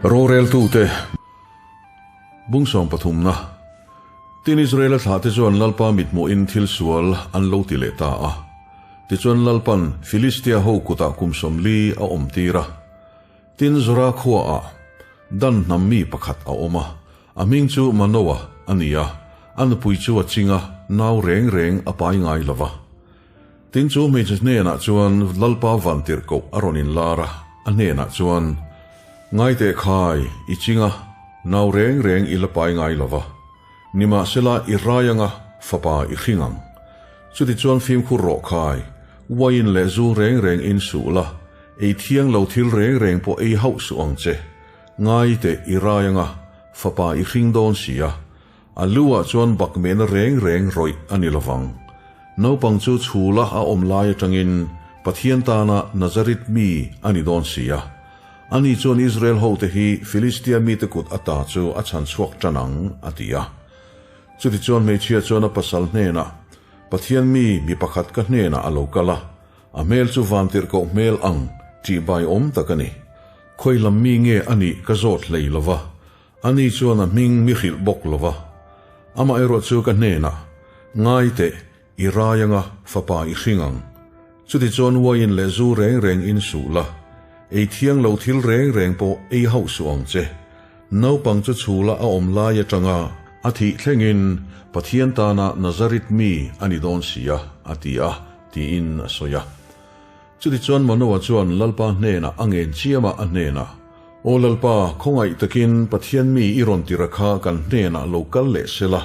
Roreltute bung sawm pathumna Tin Israela thlahte chuan Lalpa mithmuhin thil sual an lo ti leh ta a. Tichuan Lalpan Filistia ho kutah kum 40 a awm tir a. Tin Zora khuaah Dan hnam mi pakhat a awm a, a hming chu Manoa a ni a, a nupui chu a ching a, nau reng reng a pai ngai lo va. Tin chu hmeichhe hnenah chuan Lalpa vantirhkoh a rawn inlar a, a hnenah chuan, Ngaiteh khai, i ching a, nau reng reng i la pai ngai lo va. Nimahsela i rai anga fapa i hring ang. Chutichuan fimkhur rawh khai, uaiin leh zu reng reng in suh la, ei thiang lo thil reng reng pawh ei hauh suh ang che. Ngaiteh i rai anga fapa i hring dawn si a, A lu ah chuan bakmehna reng reng rawih a ni lovang. Naupang chu chhula a awm lai atangin Pathian tana Nazarit mi a ni dawn si a. Ani chuan Israel hote hi Filistia mite kut ata chu a chhan chhuak tan ang, a ti a. Chutichuan hmeichhia chuan a pasal hnenah, Pathian mi mi pakhat ka hnenah a lo kal a, a hmel chu vantirhkoh hmel ang ṭihbai awm tak a ni. Khawi lam mi nge a nih ka zawt hlei lova, Ani chuan a hming mi hrilh bawk lo va, amaherawh chu ka hnenah, Ngai teh, i rai anga fapa i hring ang. Chutichuan uaiin leh zu reng reng in suh la, ei thiang lo thil reng reng pawh ei hauh suh ang che. Naupang chu chhula a awm lai atanga a thih thlengin Pathian tana Nazarit mi a ni dawn si a, a ti a, tiin a sawi a. Chutichuan Manoa chuan Lalpa hnenah a ngen chiam a, a hnenah, Aw Lalpa, khawngaih takin Pathian mi i rawn tira kha kan hnenah lo kal leh se la,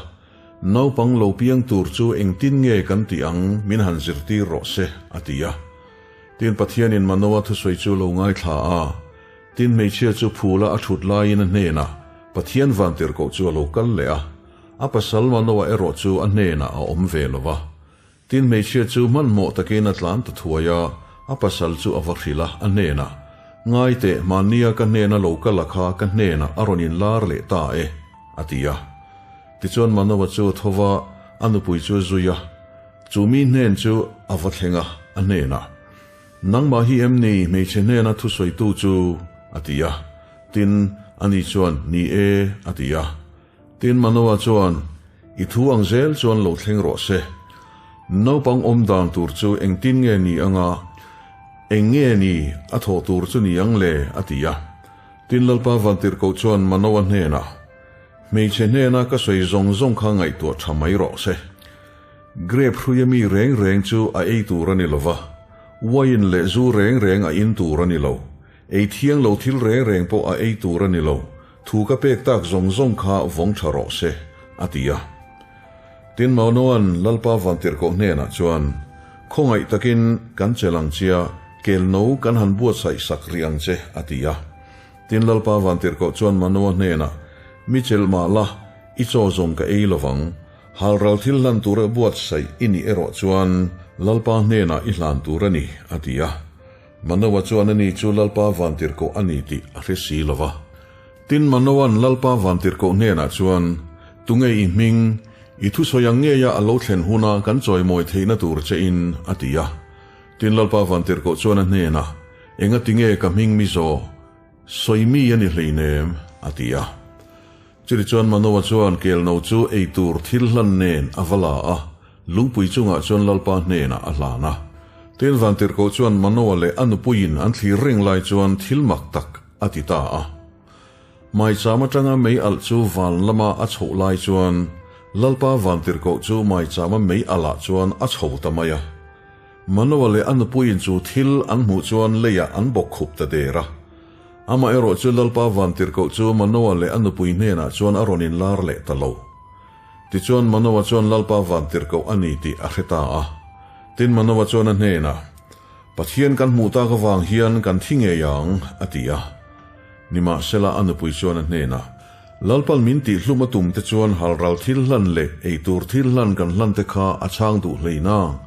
naupang lo piang tur chu engtin nge kan tih ang min han zirtir rawh se, a ti a. Tin Pathianin Manoa thusawi chu lo ngaithla a, tin hmeichhia chu phula a thut laiin a hnenah Pathian vantirhkoh chu a lo kal leh a, a pasal Manoa erawh chu a hnenah a awm ve lo va. Tin hmeichhia chu hmanhmawh takin a tlan ta thuai a, a pasal chu a va hrilh a, a hnenah, Ngai teh, mahnia ka hnena lo kal a kha ka hnenah a rawn inlar leh ta e, a ti a. Tichuan Manoa chu a tho va, a nupui chu a zui a. Chu mi hnen chu a va thleng a, a hnenah, Nangmah hi em ni hmeichhe hnena thusawitu chu? a ti a. Tin, ani chuan, Ni e, a ti a. Tin, Manoa chuan, I thu ang zel chuan lo thleng rawh se. Naupang awm dan tur chu engtin nge ni anga, eng nge ni a thawh tur chu ni ang le? a ti a. Tin, Lalpa Vantirhkoh chuan Manoa hnenah, Hmeichhe hnena ka sawi zawng zawng kha ngaihtuah tha mai rawh se. Grape hruia mi reng reng chu a ei tur a ni lo va, wine leh zu reng reng a in tur a ni lo. Ei thiang lo thil reng reng pawh a ei tur a ni lo. Thu ka pek tak zawng zawng kha vawng tha rawh se, a ti a. Tin Maunoa'n Lalpa Vantirhkoh hnenah chuan, Khawngaih takin kan chelh ang chia, kel no kan han buatsaih sak rih ang che, a ti a. Tin Lalpa Vantirhkoh chuan Manoa hnenah, Mi chelh mah la, i chaw zawng ka ei lovang. Halral thil hlan tura buatsaih i nih erawh chuan Lalpa hnenah i hlan tur a ni, a ti a. Manoa chuan ani chu Lalpa vantirhkoh a ni tih a hre si lo va. Tin, Manoa'n Lalpa vantirhkoh hnenah chuan, Tunge i hming? I thusawi ang ngeia a lo thlen huna kan chawimawi theihna tur che in, a ti a. Tin, Lalpa vantirhkoh chuan a hnenah, Engati nge ka hming mi zaw? Sawi mi a ni hleinem, a ti a. Chutichuan Manoa chuan kelno chu ei tur thil hlan nen a va la a, lungpui chungah chuan Lalpa hnenah a hlan a. Tin Vantirhkoh chuan Manoa leh a nupuiin an thlir reng lai chuan thil mak tak a ti ta a. Maicham atanga mei alh chu van lama a chhoh lai chuan Lalpa Vantirhkoh chu maichama mei alh ah chuan a chho ta mai a. Manoa leh a nupuiin chu thil an hmuh chuan leiah an bawk khup ta der a. Amaherawh chu Lalpa Vantirhkoh chu Manoa leh a nupui hnenah chuan a rawn inlar leh ta lo. Tichuan Manoa chuan Lalpa Vantirhkoh a ni tih a hre ta a. Tin Manoa chuan a hnenah, Pathian kan hmuh tak avang hian kan thi ngei ang, a ti a. Nimahsela a nupui chuan a hnenah, Lalpan min tihhlum a tum te chuan halral thil hlan leh eitur thil hlan kan hlan te kha a chhang duh hlei nang.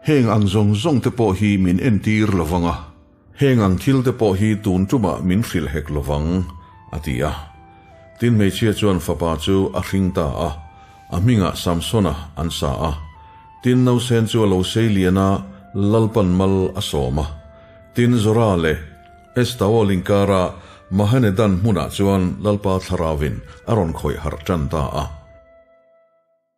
Heng ang zawng zawng te pawh hi min entir lo vang a. Heng ang thil te pawh hi tun tumah min hrilh hek lo vang, a ti a. Tin hmeichhia chuan fapa chu a hring ta a, a hmingah Samsona an sa a. Tin nausen chu a lo sei lian a, Lalpan mal a sawm a. Tin Zora leh Estaol inkara. Mahanedan hmunah chuan Lalpa Thlarauvin a rawn khawih harh ṭan ta a.